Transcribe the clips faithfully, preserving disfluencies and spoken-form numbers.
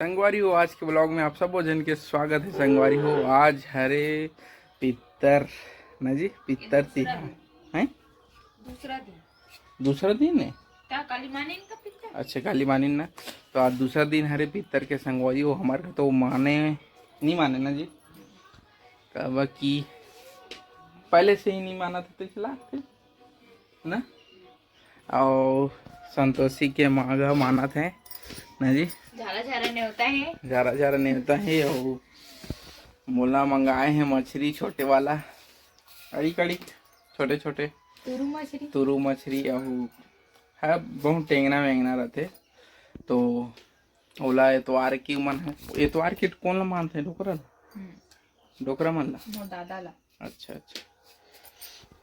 संगवारी हो, आज के vlog में आप सबो झन के स्वागत है। संगवारी हो, आज हरे पितर ना जी, पितर तिहार है। दूसरा दिन। दूसरा दिन है। क्या काली मानिन का पितर? अच्छा, काली मानिन ना। तो आज दूसरा दिन हरे पितर के संगवारी हो। हमारे घर तो माने नहीं माने ना जी, काबर कि पहले से ही नहीं माना था, तो इसला फिर ना। और संतोषी के माँ ह मानत है ना जी। झारा झारा नेवता है। झारा झारा नेवता है। और मोला मंगाए हैं मछरी, छोटे वाला, अड़ी कड़ी, छोटे छोटे तुरू मछरी। तुरू मछरी। और है बहुत टेंगना वेंगना रहते। तो ओला एतवार की मन है, एतवार की कोन ला मानते हैं? डोकरा ला? हम्म। डोकरा मन ला? मोर दादा ला। अच्छा, अच्छा।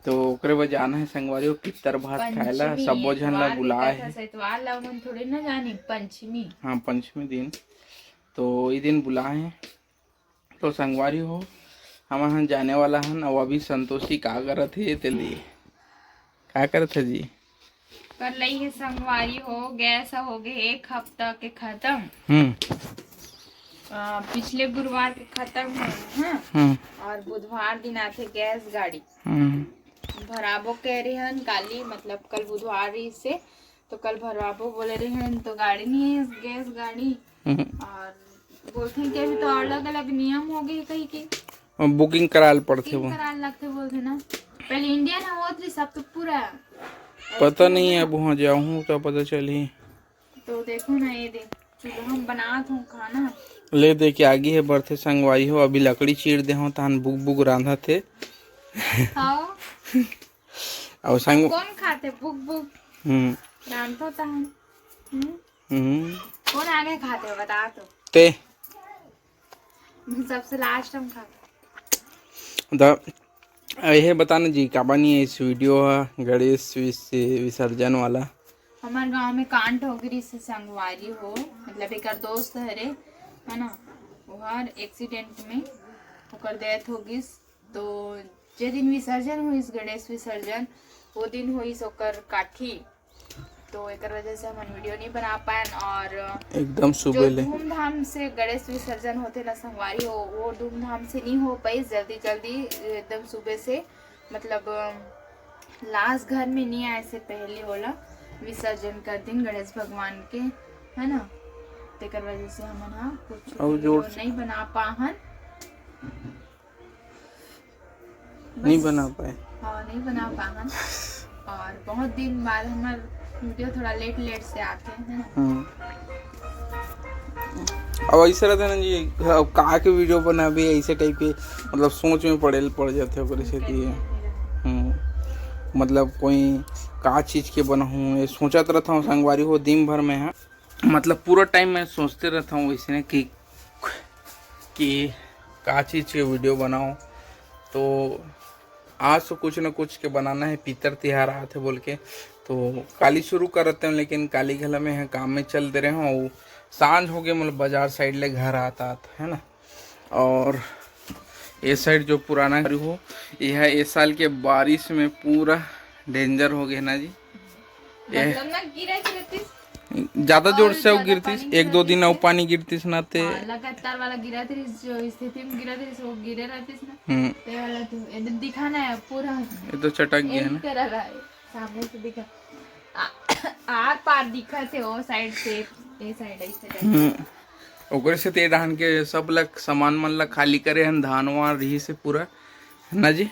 तो ओकरे बर जाना है संगवारी हो, पितर भात खाए ला। पंचमी, सबो झन ला एतवार बुलाए दिखत है। हस, एतवार ला ओमन थोड़ी ना जानी, पंचमी। हाँ, पंचमी दिन। तो ई दिन बुलाए हैं। तो संगवारी हो, हमन ह जाने वाला हन। और अभी संतोषी का करत है, तेली का करत है जी? कर लई है संगवारी हो, गैस हो गए एक हफ्ता के खत्म। हम्म। आ, पिछले गुरुवार के खत्म है, हाँ? हम्म। और बुधवार दिन आथे गैस गाड़ी। हम्म। भराबो कह रहे हन काली, मतलब कल बुधवार रही से, तो कल भरवाबो बोले रहे हन, तो गाड़ी नहीं है, गैस गाड़ी। हम्म। और बोलथे कि अभी तो अलग-अलग नियम हो गए कहीं के। अब booking कराल पड़थे booking वो। कराल लगथे बोलथे ना। पहले Indian होत रही सब तो पूरा। पता नहीं, अब वहाँ जाहूँ तो पता चलही। तो देखो ना, ये दे, चूल्हा हम बनात हूँ खाना। ले दे के आगी है बरथे संगवारी हो, अभी लकड़ी चीर दे हूँ, तहन बुक बुक रांधत हे। हाँ। और संग कौन खाते बुक बुक? हम्म। रांधो तहन। हम्म? हम्म। कौन आगे खाते हो, बता तो। ते। सबसे last हम खाते। द-, यही बताना जी, काबर नहीं है इस video ह गणेश विस-, विसर्जन वाला। हमारे गांव में कांड हो गई से संगवारी हो, मतलब एक दोस्त हरे, है ना, वो हर accident में ओकर death हो गई। तो जे दिन विसर्जन होइस, गणेश विसर्जन, वो दिन होइस ओकर काठी। तो एकर वजह से हमन video नहीं बना पाएन और एकदम सुबह जो ले। धूमधाम से गणेश विसर्जन होथे ना संगवारी, वो, वो धूमधाम से नहीं हो पाइस। जल्दी जल्दी एकदम सुबह से, मतलब last घर में नहीं आए से पहले ओला विसर्जन कर दिन गणेश भगवान के, है ना। तेकर वजह से हमन हा कुछ और video जोर से नहीं बना पाहन। नहीं बस। बना पाए। हाँ, नहीं बना पाहन। और बहुत दिन बाद हमार video थोड़ा late late से आते हैं, है ना? हम्म। अब ऐसे रहते ना जी, अब का के video बनाबे, ऐसे type के, मतलब, सोच में पड़े, पड़ जाते ओकरे सेती। हम्म। मतलब, कोई का चीज के बनाहूँ, ये सोचत रहता हूँ संगवारी हो दिन भर में, हाँ। मतलब, पूरा time मैं सोचते रहता हूँ वैसे ना कि, कि का चीज के video बनाऊँ। तो आज तो कुछ न कुछ के बनाना है, पितर तिहार आत है बोल के। तो काली शुरू करते हैं, लेकिन काली घला में है काम में चल दे रहे हूँ। और सांझ हो गए, मतलब, बाजार side ले घर आत आत, है ना। और ये side जो पुराना घर हो, ये है, इस साल के बारिश में पूरा danger हो गया ना जी। ये मतलब ना गिरे गिरतिस। ज्यादा जोर और से वो ज्यादा गिरतिस, पानी एक दो गिरतिस दिन और से। पानी गिरतिस ना ते। हाँ, लगातार वाला गिरत रहिस, जो स्थिति में गिरत रहिस, वो गिरे रहतिस ना। हम्म। ते वाला तो, ये तो दिखा ना है पूरा। ये तो चटक गया है ना। करा रहा है, सामने से दिखा। आ, आर पार दिखा थे वो side से, ये side ऐसे type। हम्म। ओकरे से ते धान के सब ला सामान मन ला खाली करे हन, धान वान रही से पूरा, है ना जी।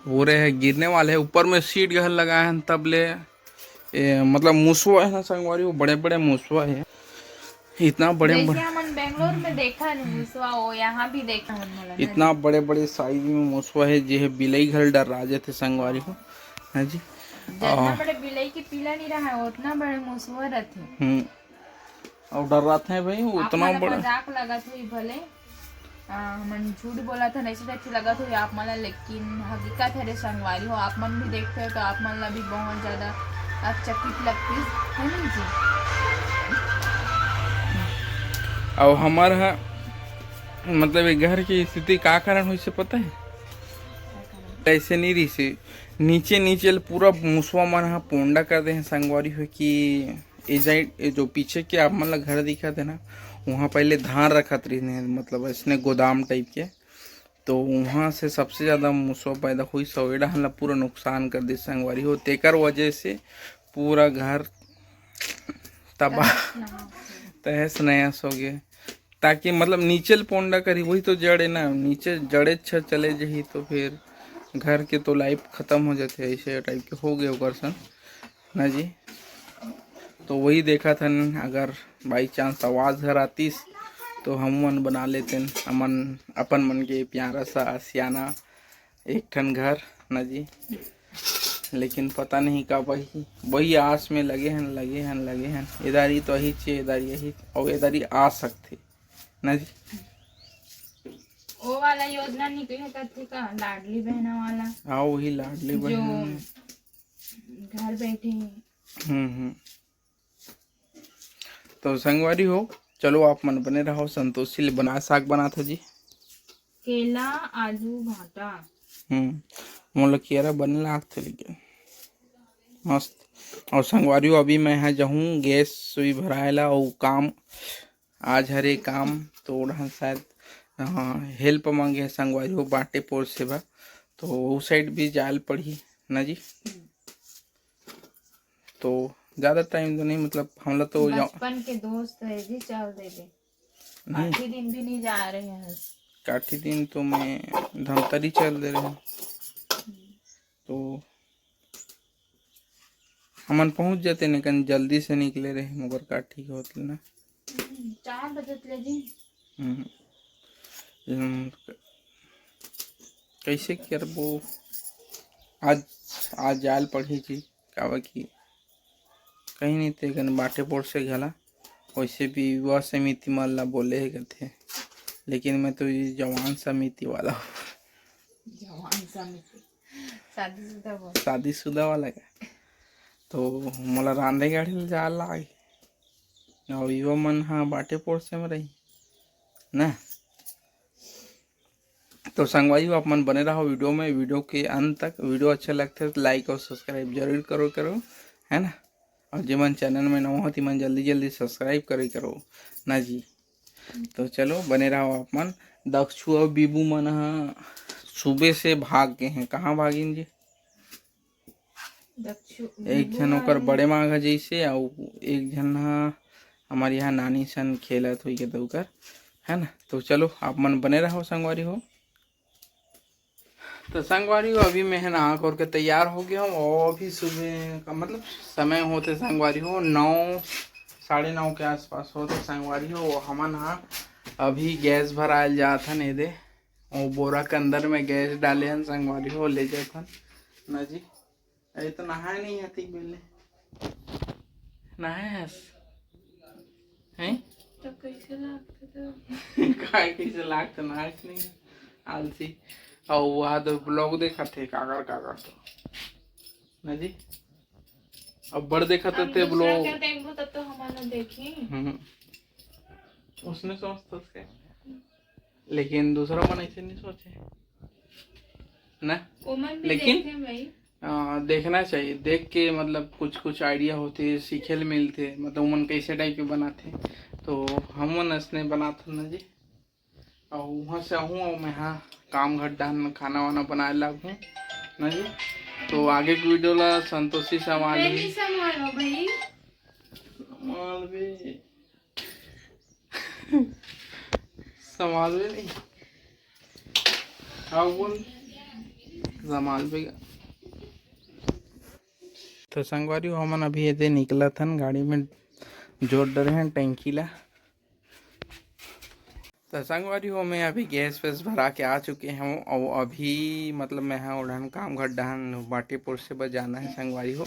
पूरे है गिरने वाले है, ऊपर में sheet घर लगाए हैं तब ले। ए, मतलब मुसवा है ना संगवारी, वो बड़े बड़े मुसवा है, इतना बड़े जैसे बड़े। हमन बेंगलोर में देखा न मुसवा, वो यहाँ भी देखा हमन मोला ना। इतना बड़े बड़े size में मुसवा है, जे है बिलई घर डर राजे थे संगवारी हो, है जी। जितना और बड़े बिलई के पीला नहीं रहा है, उतना बड़े मुसवा रहते। हम्म। और डर्राथे भाई, आप उतना मन ला बड़ा। मजाक लगत होही भले, आ, हमन झूठ बोलत हन, ऐसे type से लगत होही आप मन ला, लेकिन हकीकत है रे संगवारी हो, आप मन भी देखते हो तो आप मन ला भी बहुत ज्यादा अचकित लगती है ना जी। और हमार ह, मतलब, ये घर की स्थिति का कारण हुई से पता है? ऐसे नहीं रही से, नीचे नीचे ले पूरा मुसवा मन ह पोंडा कर दे हैं संगवारी हो कि ए साइड, ये जो पीछे के आप मन ला घर दिखत हे ना, वहाँ पहले धान रखत रहिस हे, मतलब ऐसने गोदाम टाइप के। तो वहाँ से सबसे ज्यादा मुसवा पैदा होइस, अउ ए डहन ला पूरा नुकसान कर दिस संगवारी हो। तेकर वजह से पूरा घर तबाह, तहस नहस हो गए। ताकि मतलब नीचे ल पोंडा करी, वही तो जड़ है ना, नीचे जड़े अच्छा चले जही तो फिर घर के तो लाइफ खत्म हो जाते, ऐसे टाइप के हो गए ओकर सन ना जी। तो वही देखत हन, अगर बाई चांस आवाज घर आतिस तो हम मन बना लेतेन हमन अपन मन के प्यारा सा आशियाना एक ठन घर ना जी। लेकिन पता नहीं का वही वही आस में लगे हन, लगे हन, लगे हन। एदारी तो अही चे, एदारी अही, और एदारी आ सकथे ना जी। वो वाला योजना निकले करथे का, लाडली बहना वाला? हाँ, वही लाडली जो बहन। घर बैठे हम्म हम्म। तो संगवारी हो, चलो आप मन बने रहो। संतोषी ले बना, साग बनात हो जी। केला, आलू, भाटा। हम्म, मोला केरा बने लागथे लेकिन मस्त। और संगवारी हो, अभी मैं हा जहूँ गैस सुई भराए ला, और काम आज हरे काम, तो ओढ़न शायद हेल्प मांगे हे संगवारी हो, बाटे पोर से बा, तो वो साइड भी जाल पड़ी ना जी। तो ज्यादा टाइम तो नहीं, मतलब हमला तो जा- बचपन के दोस्त है जी, चल देबे। नहीं। काफी दिन भी नहीं जा रहे हैं। काठी दिन तो मैं धमतरी चल दे रहे हूँ, तो हमन पहुंच जाते, लेकिन जल्दी से निकले रहे, मगर काठी के होत ले ना। हम्म, चार बजे ले जी। हम्म। हम्म, कैसे करबो? आज, आज जाल पड़ी जी, काबर कि कहीं नहीं ते कन बाटे पोर से घला, वैसे भी युवा समिति मन ला बोले हे कथे, लेकिन मैं तो ये जवान समिति वाला हूँ। जवान समिति, शादीशुदा बोल। शादीशुदा वाला का, तो मोला रांधे गाड़ी ले जा लागे, और युवा मन हा बाटे पोर से में रही ना। तो संगवारी हो, आप मन बने रहो वीडियो में, वीडियो के अंत तक। वीडियो अच्छा लगथे तो लाइक और सब्सक्राइब जरूर करो करो, है ना। और जेमन चैनल में नवा हो, तिमन जल्दी जल्दी सब्सक्राइब करे करो ना जी। तो चलो बने रहो आप मन। दक्षु और बीबू मन ह सुबह से भाग गए हैं। कहाँ भागिन जी? दक्षु एक झन ओकर बड़े माँ घर जैसे, और एक झन ह हमारे यहाँ नानी सन खेलत हुई के तो ओकर, है ना। तो चलो आप मन बने रहो संगवारी हो। तो संगवारी हो, अभी मैं है ना आँख ओढ़ के तैयार हो गया हूँ, और अभी सुबह का मतलब समय होते संगवारी हो नौ, साढ़े नौ के आसपास होते संगवारी हो। वो हमन हा अभी गैस भरायल जात हन, ये दे वो बोरा के अंदर में गैस डाले हन संगवारी हो, ले जात हन ना जी। अरे तो नहाए नहीं हती बेले, नहाए हस हैं? तो कैसे लागथे तो? काय कैसे लागथे, नहाए नहीं, आलसी। और वहाँ तो ब्लॉग देखा थे काकर काकर तो ना जी। अब बड़ देखा थे ब्लॉग। देख लो तब तो हमारा देखी। हम्म, उसने समझता उसके, लेकिन दूसरा मन ऐसे नहीं सोचे ना। ओमन भी लेकिन देखे भाई। आ, देखना चाहिए, देख के मतलब कुछ कुछ आइडिया होते, सीखे ल मिलते, मतलब उमन कैसे टाइप के बनाते, तो हम मन ऐसने बनाते ना जी। और वहाँ से आहूँ और मैं हाँ काम घर डान खाना वाना बनाए लागूँ ना जी। तो आगे के वीडियो ला संतोषी संभाल नहीं संभालो भाई। संभालबे, संभालबे नहीं। हाँ बोल, संभालबे। तो संगवारी हो, हमन अभी एदे निकलत हन, गाड़ी में जोर डरे हन टंकी ला। तो संगवारी हो, मैं अभी गैस वैस भरा के आ चुके हूँ और अभी मतलब मैं हाँ ओढ़न काम घर डहन बाटे पोर से बस जाना है संगवारी हो।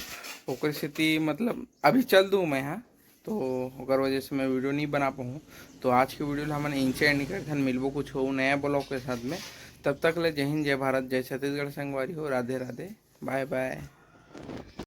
ओकर सेती मतलब अभी चल दूँ मैं हाँ, तो ओकर वजह से मैं वीडियो नहीं बना पाऊँ। तो आज के वीडियो ला हमन इंचे एंड करथन, मिलबो कुछ हो नया ब्लॉग के साथ में। तब तक ले जय हिंद, जय भारत, जय छत्तीसगढ़ संगवारी हो, राधे राधे, बाय बाय।